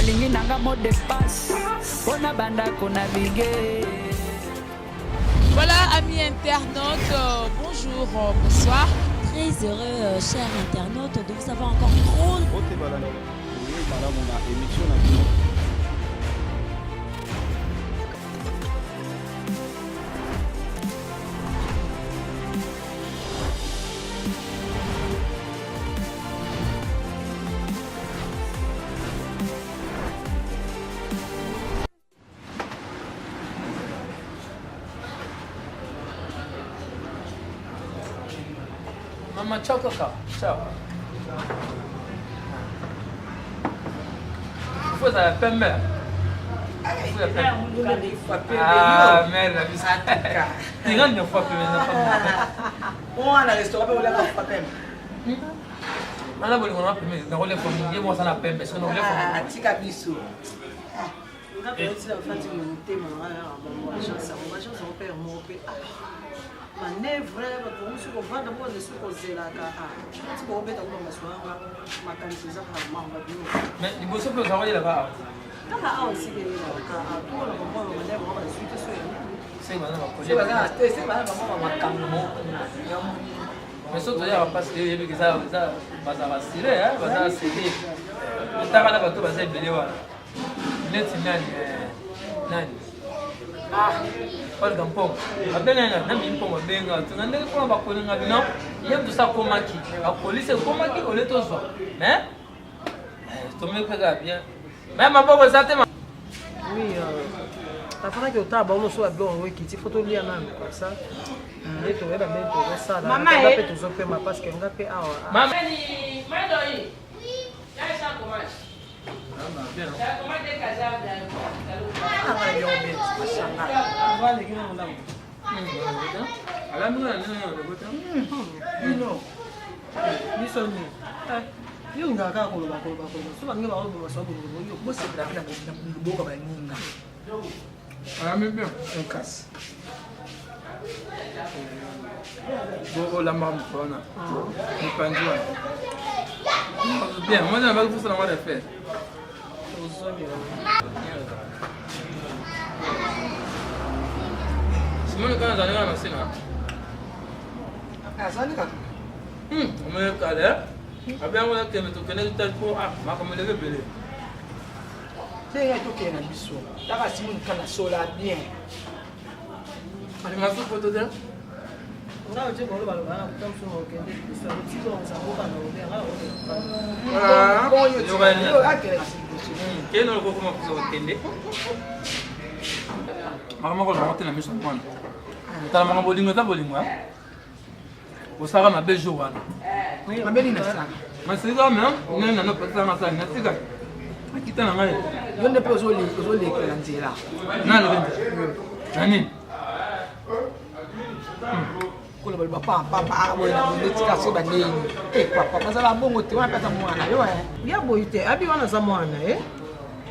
Nalingi nanga mot de passe mpo na banda konavigue. Voilà, amis internautes, bonjour, bonsoir. Très heureux, chers internautes, de vous avoir encore trop. Mbote balandi boyei malamu na emission na bino. Mama, ciao kaka. Ciao. Faut ezala pembe. Faut ya pembe. Ah, mère na biso. Tinga ndio fois pembe na pembe. Wana restaurant pe olaka fois pembe. Mana bolingo na pembe, na kolia fois ye mwasa na pembe, soki na kolia fois. Ah, tika biso. Nga mpe ntina bafandi motema na ngai ya bango agence yango agence yango mpe ya moko mpe ah manevre bato bango soki kovanda moko baza soki kozelaka ah ti bakobeta kuna maswanga makanisi eza kaka mamba bino. Mais liboso mpe ozalaka oyelaka awa. Kaka awa esika eyelaka tokona bamwana manevre bango bazwi te so ya nini. Se baza te se baza bango makambo moko kuna. Mais soki toyaka mpasi te oyebi eza bazalaka sire bazala sere otaka na bato baza ebele wana neti nani nani Olga Mpongo abenga na mi Mpongo abenga tuna ndenge mpona bakolinga bino ye moto akomaki bapolisi ekomaki ole tozwa mais tomeki mpe kaka bien mais maboko eza te. Oui, afandaki otala bango mosusu ya biloko yango ekiti fo tolia nanu comme ça nde toyeba ndenge tozosala nga mpe tozopema parce que nga mpe awa. Biso nini yo olingaka kaka koloba koloba koloba so baninga bakoloba so bololo yo bosepela mpe na loboko baninga. Kasi olambaka moto wana mopanzi wana bien mwana na bakosala ngo refaire. Simone kana azali kaka na se na azali kaka omoni kala abengo na kende tokende tali po makambo eleki ebele. Ndenge tokende na biso taka Simone kana sola bien. Alinga so foto te. Nga otie koloba loba na kuta mosusu na okende liboso ya kotika onza mboka na obe nga Kende olokokoma kusa kokende makambo kozonga te na miso ya mwana tala makambo bolingo eza bolingo osalaka mabe jour wana. Mabe nini nasala? Masika me nani nano pesanga asali natika akita na ngai. Yo nde mpe ozolekela nzela. Naleki nzela na nini? Koloba loba papa boye na boye tika so bandeni e papa bazala bongo te wana mpe aza mwana yo. Ya boye te abi wana aza mwana e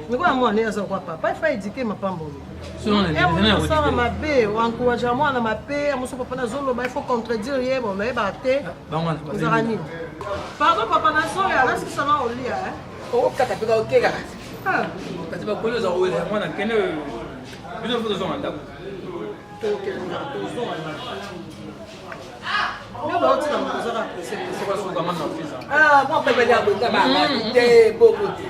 lokola mwana ye aza kwa papa ifa éduquer mapamboli osala mabe encourage mwana mabe mosu papa nazoloba il faut contredire ye bon nayebaka te ezalaka nini. Pardon papa nazoya nasikisa na olia. Okata mpe okekaka. Kasi bakoli oza kowela ya mwana kende bino fo tozonga ndako. Mwa pembeni ya boye te bongo te.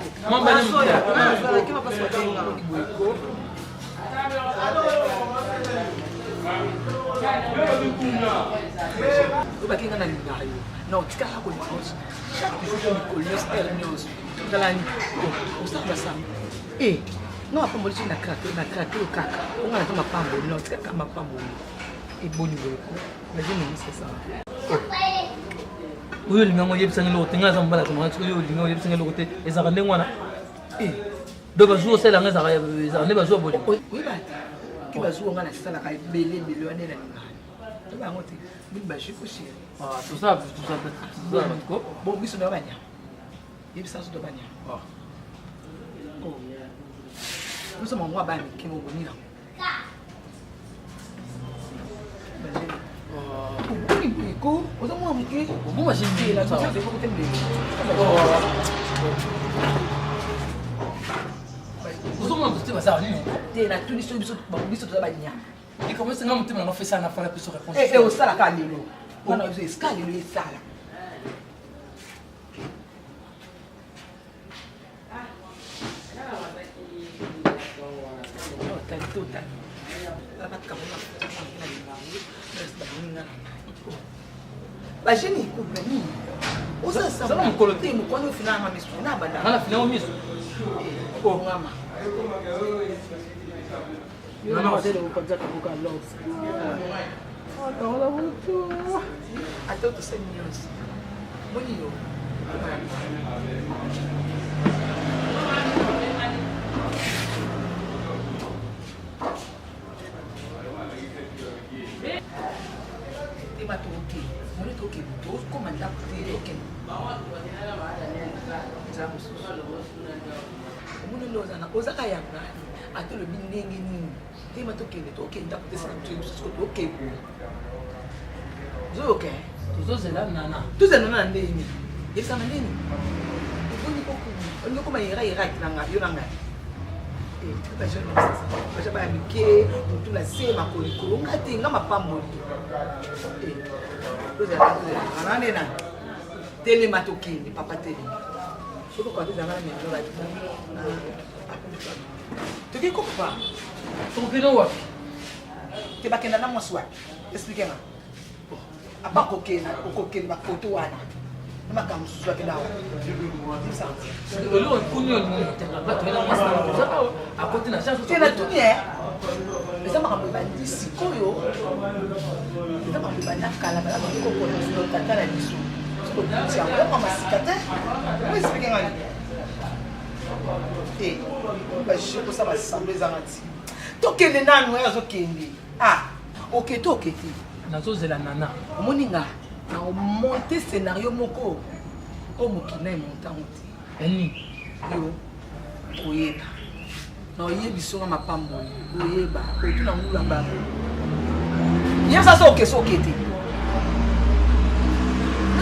Obaki nga na lingaka yo na otikala kolinga chaque jour mikolo nyonso heure nyonso tala osala basala e nga mapamboli soki na krake na krake oyo kaka onga naza mapamboli na otikaka mapamboli eboni boyeko nazoningisesanga. Oyo olinga ngo oyebisanga eloko te. Ngai aza mobali akomaka soki oyo olinga oyebisanga eloko te ezalaka ndenge wana. Donc bajour osala yango ezalaka nde bajour bolingo. Oyeba te ke bajour nga nasalaka ebele ebele wana na lingaka toba yango te bino bajus ko chéri. Tosala tosala bato ko. Bon biso na banyama yebisa biso to banyama biso mango abaya mike moko nini yango oboni boyeko oza mwana moke oboma te mbele. baza banini te natuni soki biso biso toza banyama likambo esenga motema nanga fesa na fala biso réponse eh, eh, osalaka lelo wana biso esika lelo esala Bajeni couple nini? Oza mokolo te mokolo ofinanga miso na banda. Nga na finanga miso. Oh ngama. Ata tosali nyonso. Boni yo. Te bato oke moni tokende tokoma ndako te tokende nzela mosusu omoni nde ozana ozaka ya ngai ata olobi ndenge nini tema tokende tokende ndako te sala mosusu tokende ozoyoka tozozela nana tozela nana na ndenge nini yebisanga ndenge nini olingi okoma ira irak na ngai yo na ngai baja baya mike motu na se makolo likolo nga te nga mapamboli tozela nde na telema tokende papa telema soki okoka tozala na melo toki ko papa tokokende wapi te bakenda na mwasi wapi explike nga apa kokenda okokende bakoto wana na makambo mosusu akenda wapi te natuni e eza makambo ebandi sikoyo eza makambo ebanda kala balabaki kokota tata na biso soki yango ya makambo sika te oexplike nga nini te baje kosa basamble ezanga ti tokende nanu ye azokende ah oke to oke te nazozela nana omoni nga na omonte scénario moko oyo mokili na emontango te eni yo oyeba na oyebi songa mapamboli oyeba otuna ngulu ya bango ye sasa oke so oke te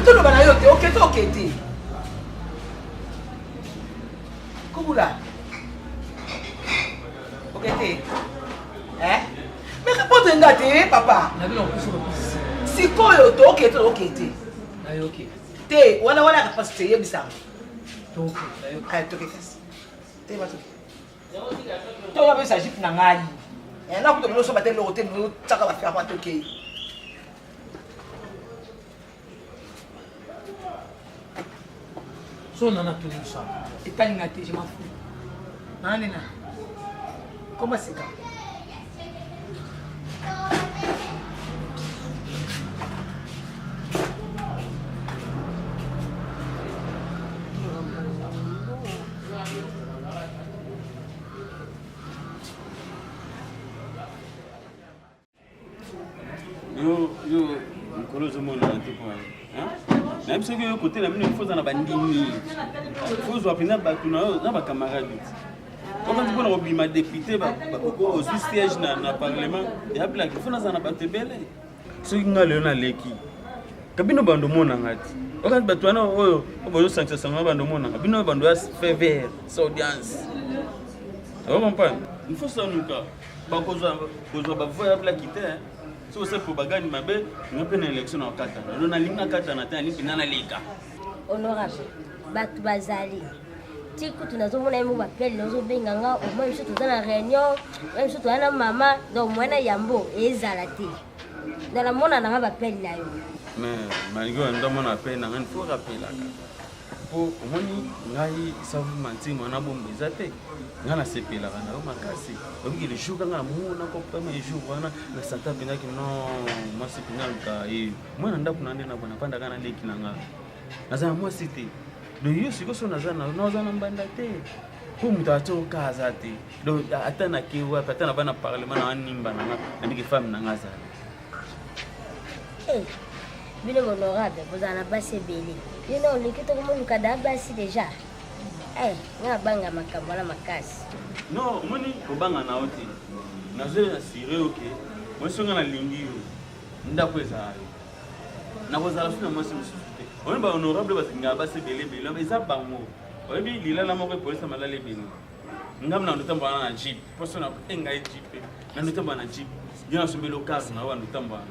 toloba na yo te oke to oke te Kubula. Ok te. Hein? Mais répondre nga te papa. Sikoyo to ok to ok te. Nayoki. Te wana wana réponse te yebisa. To ok nayoki. Ah to ok kasi. Te ba to. To ya besa jupe na ngai. Eh na kuto bino so ba te loko te no tsaka ba faire to ok. So nana tuni biso etali nga te je m'en fous nana nena koma sika Yo yo mokolo ozomonana te mpo nayebi soki oyo kote na bino ifo oza na bandimi fo ozwa mpenza bato na yo na bacamarade okati mpona kobima depute ozwi siège na parlement ya blake fo nazala na bato ebele soki ngai lelo naleki kabino bando omonanga ti okati bato wana oyo bozosangisa sanga bando omonanga bino bando ya fever sa audience okomprendre il faut sanuka bakozwa kozwa bavoi ya blaki te soki osali propagande mabe nga mpe na élection na okatana do nalingi nakatana te nalingi mpenza naleka honorable bato bazali ti kutu nazomona ye mo bapele ozobenga nga omoi biso toza na réunion omoi biso toza na mama donc moyen na yambo ezala te donc namona nanga bapele na yo mais malgré oyo ndamona apele na ngai fo rappelaka Po omoni ngai sans vous mentir mwana bomba eza te ngai nasepelaka na yo makasi oyebi ke le jour kanga namona ko premier jour wana na santa mpenza ke non mwasi mpenza aluka ye mwana ndako na nde na bona afandaka na leki na nga naza na mwasi te donc yo sikoyo so naza na naza na mbanda te mpo moto atyoka aza te donc ata nake wapi ata na bana parlement na wanimba na nga nandiki femme na nga azali Eh, bino honorable bozala na basi ebele yo na oleki tokomoluka da basi deja eh, nga nabanga makambo wana makasi non omoni kobanga na yo te nazo asure yo ke mwasi nga nalingi yo ndako ezala yo nakozala su na mwasi mosusu te omoni bahonorable bazingaka basi ebele ebele eza bango oyebi lilala moko epolisa malala ebele. Ngai na ndotambola na jeep. Poso na engai jeep. Na ndotambola na jeep. Yo nasombeli okaze na yo ndotambola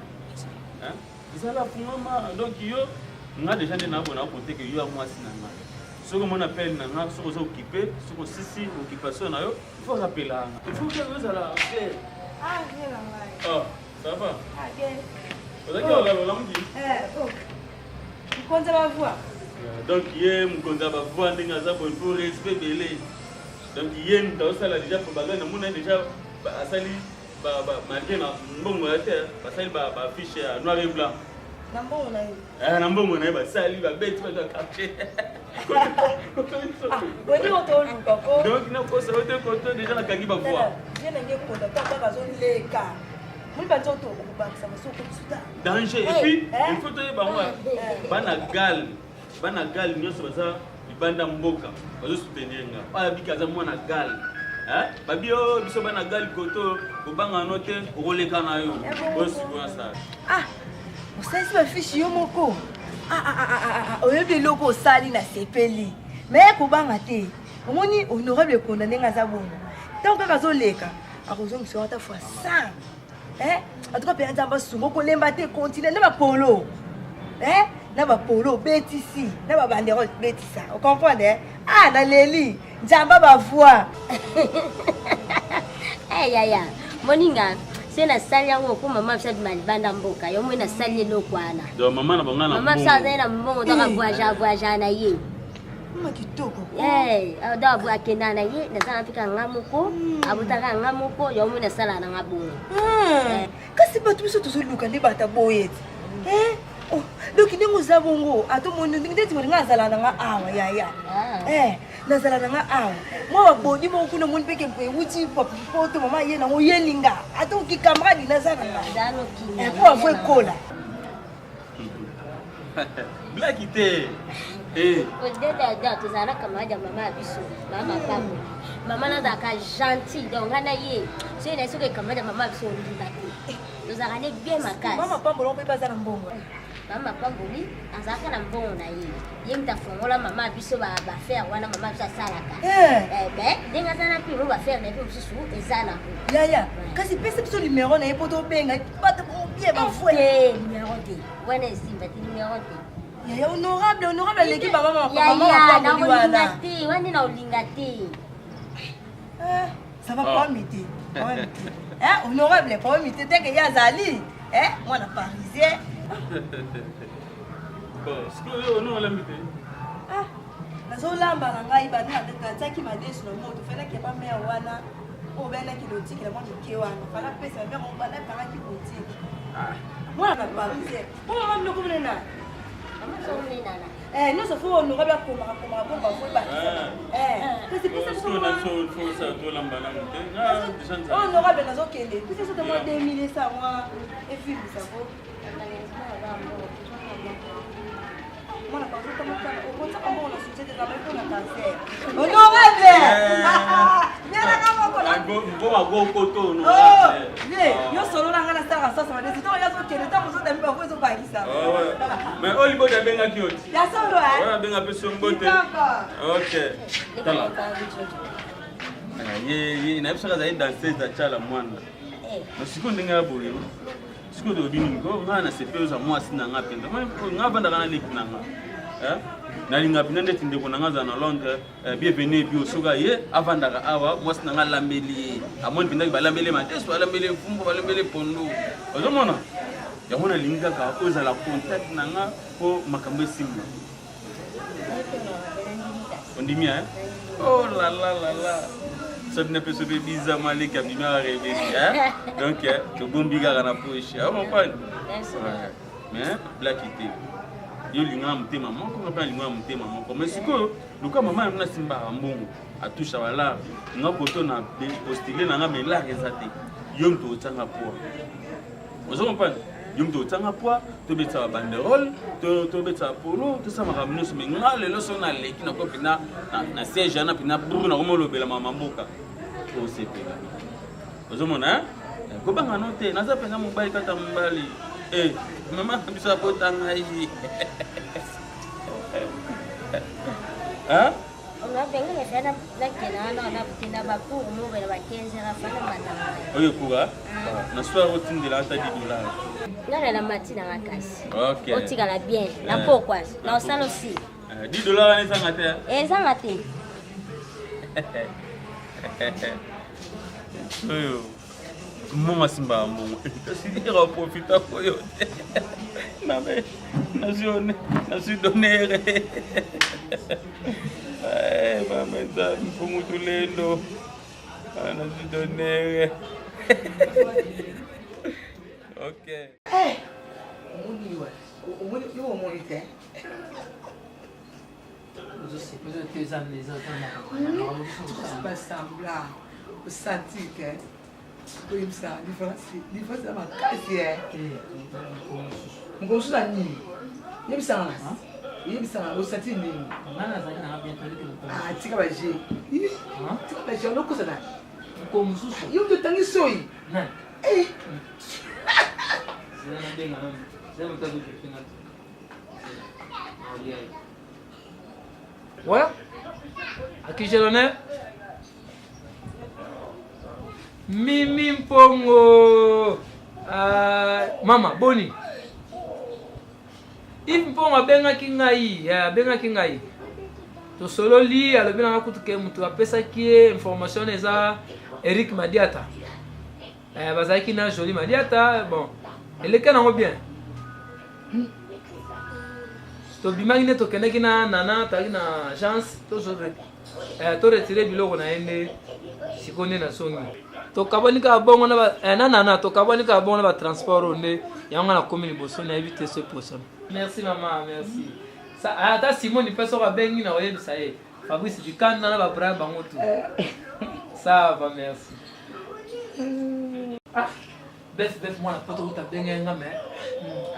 na. Ezala fungama donc yo nga déjà nde nabona kote ke yo ya mwasi na nga. Soki omoni appel na nga, soki oza occupé, soki osisi occupation na yo, il faut rappeler nga. Il faut que ozala clair. Ah, viens na ngai. Ah, ça va? Ah, bien. Ozalaki olala olamuki? Eh, oh. Mokonzi ya bavoi. Donc ye mokonzi ya bavoi ndenge aza boye mpo respect ebele. Donc ye moto azosala déjà propagande namona ye déjà asali malgré na mbongo ya te basali bafiche ya noir et blanc. Na mbongo na ye. Eh, na mbongo na ye basali babeti bato ya quartier. Boni oto oluka ko. Donc nakosa yo te koto déjà nakangi bavoi. Ye na nge konda to kaka azoleka. Moni banzoto okobakisa masoko bisuta. Danger. Et puis, il faut toyeba yango bana gal bana gal nyonso baza libanda mboka bazo soutenir nga. Oyo abiki aza mwana gal. Babi oyo biso bana gal koto kobanga no te okoleka na yo. Oyo sikoyo asala. Ah, osalisi bafiche yo moko. Ah, ah, ah, ah, ah, oyebi eloko osali na sepeli. Mais kobanga te. Omoni honorable Konda ndenge aza bongo. Ntango kaka azoleka akozongisa yo ata fois 100. Eh, en tout cas mpenza nzambe asunga okolemba te continue na bapolo eh, na bapolo obetisi na babanderole betisa ocomprendre eh? Ah, naleli nzambe bavoi. Hey, yaya moninga se nasali yango mpo mama biso abima libanda mboka yo moi nasali eloko wana. Donc mama na bango na mama biso azali na mbongo donc avoyage avoyage na ye. Mama kitoko. Eh, donc akenda na ye naza na mpika nga moko abotaka nga moko yo moi nasala na nga bongo. Kasi bato biso tozoluka nde bato boye te. Eh, oh, donc ndenge oza bongo ata omoni ndeti moninga azala na nga awa yaya. Eh, nazala na nga awa mwa babodi moko kuna omoni mpe ke ewuti poto mama ye nango yelinga ata oki camarade naza na nga po avo ekola. Blaki te. Eh. Odeda tozala na camarade ya mama ya biso mama pambo mama nazalaka gentil donc ngai na ye soki na ye soki camarade ya mama ya biso olinga te tozalaka ne bien makasi. Mama pambo mpe baza na mbongo. Mama pamboli azalaka na mbongo na ye ye moto afongola mama ya biso bafere wana mama ya biso asalaka mais ndenge aza na mpe mo bafere na ye mpe mosusu eza nango. Yaya kasi pesa biso numero na ye mpo tobenga bato bien bafue. Te numero te wana esimba te numero te. Yaya honorable honorable aleki mama Yaya mapamboli wana. nakolinga te wana na olinga te. Ça va pas mite. Hein, honorable pas mite te ke ye azali. Eh, mwana parisien. Bon, sikoyo ono olambi te. Ah, nazolamba na ngai bana natiaki madesu na moto falaki ya bamare wana oyo bayelaki lotiki na mwa mike wana fala pesa bamare yango bana ekangaki botiki mwana na parisien mpo mama biloko minena Eh, nyonso fo honorable akomaka komaka mpo bafo ebakisa. Kasi pesa biso honorable nazokende pesa biso te mwa 2000 esa mwa efilmisa ko mwana okotiaka mbongo na soutien te ezalaki mpona cancer. Honorable mielaka moko yo solo na ngai nasalaka sasa madesi ntango yo azokende ntango ozodami bango ezobakisa. Mais oyo libota abengaki yo ti. Ya solo oyo abenga mpe so mbote. Ok. Tala. Ye ye na biso azali danseuse atyala mwana. Mais sikoyo ndenge ya boye sikoyo tolobi nini ko ngai na sepe oza mwasi na ngai mpenza ngai avandaka na leki na ngai nalinga mpenza ndeti ndeko na ngai azala na Londres. Bienvenu bio soki aye avandaka awa mwasi na ngai alambeli ye amoni mpenza balambeli ye madesu alambeli ye mfumbu balambeli ye pondu ozomona yango nalingi kaka ozala contact na nga mpo makambo esimba ondimi eh? Oh la la la la soki napesa mpe biza maleki abimi arebeli donc tobombi kaka na poche comprendre mais blaki te yo olingaka motema moko nga mpe nalingaka motema moko mais sikoyo luka mama yango nasimbaka mbongo atusha balare nga koto na postule na nga mais lare eza te yo moto otianga poids ozo comprendre yo moto otianga poids tobetisa babanderole tobetisa bapolo tosala makambo nyonso mais nga lelo so naleki nako mpena na siège wana mpena bru nakomolobela mama mboka osepela ozomona kobanga no te naza mpenza mobali kata mobali mama na biso abota ngai. Honorable nga na nakenda wana nakenda ba cours moko na ba 15 heures afana banda. Oyo cours na soir otindela ata 10 dollars. Nga na na mati na makasi. Okay. Otikala bien na pokwa na osala aussi. 10 dollars wana ezanga te. Ezanga te. Oyo mbongo asimbaka mbongo kasi profita oyo te nabe nazwi donere mama nzambe mpungu tulendo nazwi donere ok omoni omoni yo omoni te basembla osanti te oyebisa différence différence eza makasi e mokolo mosusu na nini yebisanga yebisanga osanti nini tika baje tika baje olokosa na yo moto otangi soyi Ouais. À qui j'ai l'honneur Mimi Mpongo. Euh, mama, boni. Yves Mpongo abengaki ngai, eh, abengaki ngai. Tosololi, alobi nanga kutu ke mutu apesaki ye information eza Eric Madiata. Eh, bazalaki na Jolie Madiata, bon. Eleka nango bien. Tobimaki nde tokendaki na Nana, tozalaki na agence, tozo eh, to retire biloko na ye nde sikoyo nde nazongi. Tokabwani kaka bongo na ba eh, na Nana, tokabwani kaka bongo na ba transport oyo nde yango nga nakomi liboso nayebi te soki poso. Merci mama, merci. Sa, ata Simone mpe soki abengi na koyebisa ye. Fabrice Bikanda na ba Brian bango tout. Ça va, merci. Ah, bef bef mwana poto kuta benga nga mais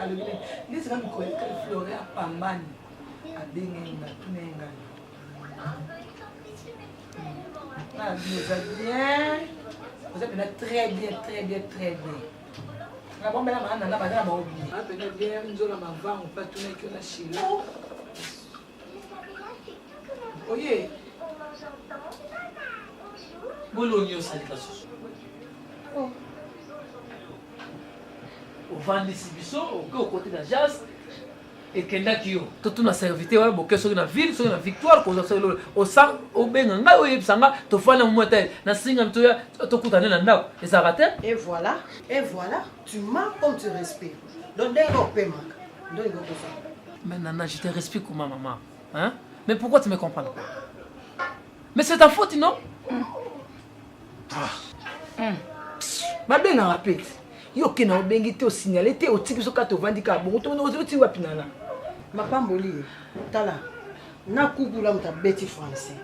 alobi nini nde sika mikolo etikali flore apambani abenge nga tuna ye ngai nga bino oza bien oza mpena très bien très bien très bien nga bombela maa nana baza na bango bien mpena bien nzola mavango mpe atunaki yo na shila oye boloni osalika susu oh. ovandisi biso oke okoti na jazz ekendaki yo totuna serviteur wana boke soki na ville soki na victoire kozwa soki lolo osa obenga ngai oyebisa nga tofanda momo ata nasinga toya tokutane na ndako ezalaka te et voilà et voilà tu mens comme tu respires donc ndenge opemaka ndenge okozala Mais Nana, je te respire comment, maman hein? Mais pourquoi tu me comprends pas Mais c'est ta faute, non ah. Babengaka mpe yo okenda obengi te osignale te otiki biso kaka tovandi kaka bongo oti wapi nana mapamboli tala nakubula moto abeti français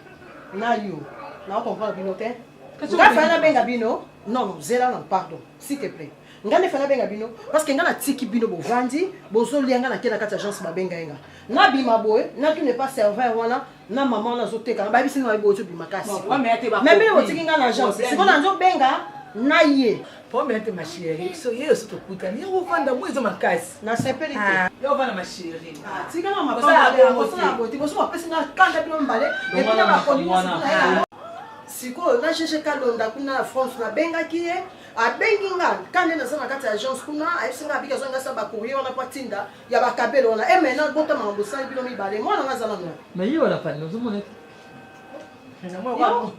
na yo naocomprendre bino te nga fana nabenga bino non non zela non pardon s'il te plaît nga nde fana benga bino parce que nga natiki bino bovandi bozolia nga nake na kati ya agence babenga ye nga nabima boye natuna epa serveur wana na mama wana azoteka na bayebisi nga boye ozobima kasi mais bino botiki nga na agence sikoyo nazobenga na ye problème te ma chérie so ye oso tokutani yo ovanda mo eza makasi nasepeli te yo ovanda ma chérie tikala mapakosala boye te boso bapesi nga kanda bino mibale epuis na bakoni nyonso sikoyo na gg kalonda kuna na france nabengaki ye abengi nga ka nde naza na kati ya agence kuna ayebisi nga abiki azongi asala bacourrier wana po atinda ya bakabelo wana e maintenant bota makambo bosali bino mibale mwana nga aza nano mais ye wana fani ozomona te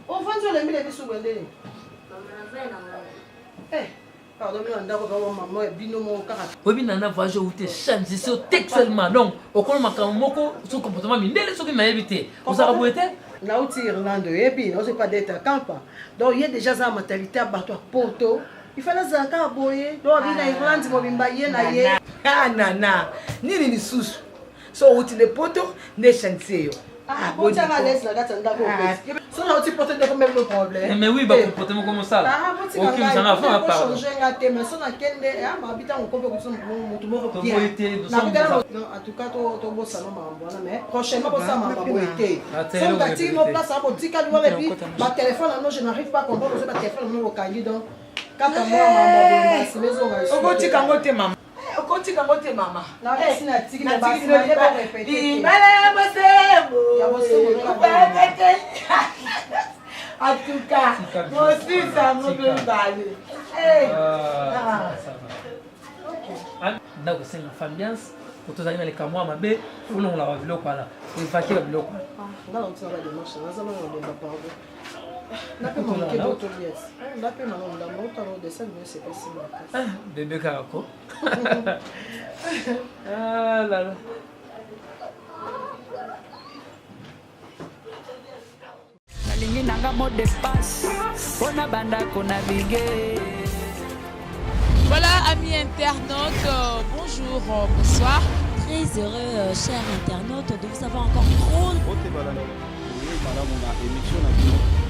ovandi olembi na biso boye ndeni eh, pardon bino na ndako bango mama bino moko kaka oyebi nana voyage outi echange so textuellement donc okolo makambo moko so comportement mindele soki nayebi te ozalaka boye te nauti irlande oyebi nauti pa deta kampa donc ye déjà aza na mentalité ya bato ya poto il fallait azala kaka boye donc abi na irlande mobimba ye na ye ah nana nini lisusu so outi nde poto nde chantier yo ah, botianga lese na kati ya ndako ah. so nauti poto nde komeme no problème mais oui bakomporte moko mosala ah, okimisa nga pardon nga te mais so nakende mabi ntango okomi okutisa motu moko bien Non, en tout cas, tobosana makambo wana mais prochainement bosala makambo boye te soki batiki mo place wana botikali wana epuis batelefone yango je n'arrive pas comprendre ozo batelefone yango bokangi donc kaka mwa makambo boye nsima ezonga okotika yango te mama. Okotika yango te mama. Napesi na tiki na basi na ye ba répéter. Libala ya bosembo. Ya bosembo ekufaka te. En tout cas, mosisa yango mpe mibale. Ndako esenga fambiance po tozalaki na likambo ya mabe olongola ba biloko wana oevake ba biloko wana. Nga na otina ba démarche naza nano olemba pardon. Napema moke po tolia ti. Napema nano ndambo otala odescendre bino sepesi makasi. Bebe kaka ko. Ah là là. Nalingi nanga mot de passe mpona bandako na bige. Voilà, amis internautes, bonjour, bonsoir. Très heureux, chers internautes, de vous avoir encore trop. Mbote balandi, boyei malamu na emission na bino.